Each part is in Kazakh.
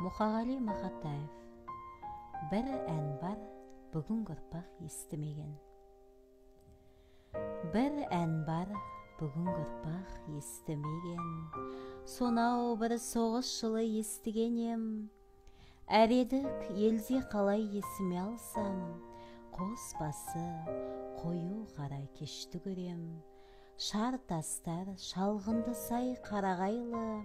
Мұқағали Мақатаев. Бір ән бар, бүгінгі ұрпақ естімеген. Бір ән бар, бүгінгі ұрпақ естімеген. Сонау бір соғыс жылы естіген ем. Әредік елде қалай есіме алсам, қос басы қою қара кешті көрем. Шар тастар шалғынды сай қарағайлы,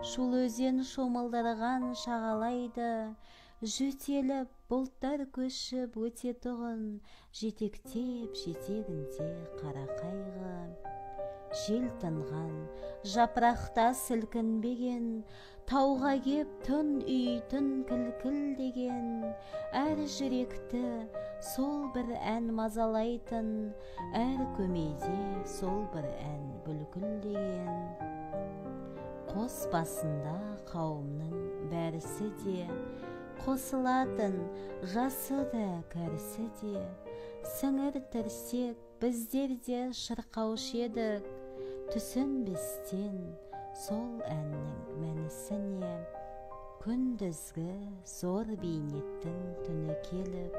шул өзен шомылдырған шағалайды, жөтеліп бұлттар көшіп өтетұғын, жетектеп жетегінде қара қайғы. Жел тынған, жапырақта сілкінбеген, тауға кеп түн үйтін кілкілдеген, әр жүректі сол бір ән мазалайтын, әр көмейде сол бір ән бүлкілдеген. Қос басында қауымның бәрісі де қосылатын, жасы да кәрісі де, сіңір тірсек біздер де шырқаушы едік, түсінбестен сол әннің мәнісіне. Күндізгі зор бейнеттің түні келіп,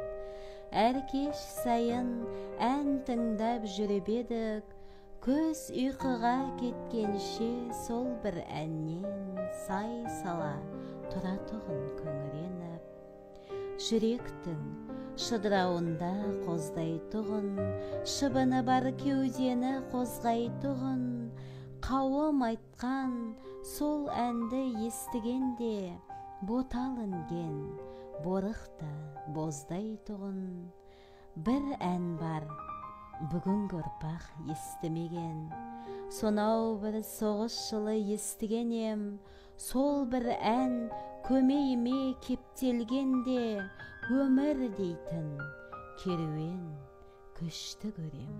әр кеш сайын ән тыңдап жүріп едік, көз ұйқыға кеткенше сол бір әннен сай сала тұратұғын күңіреніп. Жүректің шыдырауында қоздайтұғын, шыбыны бар кеудені қозғайтұғын, қауым айтқан сол әнді естігенде ботал інген борықта боздайтұғын. Бір ән бар, бүгінгі ұрпақ естімеген. Сонау бір соғыс жылы естіген ем, сол бір ән көмейіме кептелгенде, өмір дейтін керуен көшті көрем.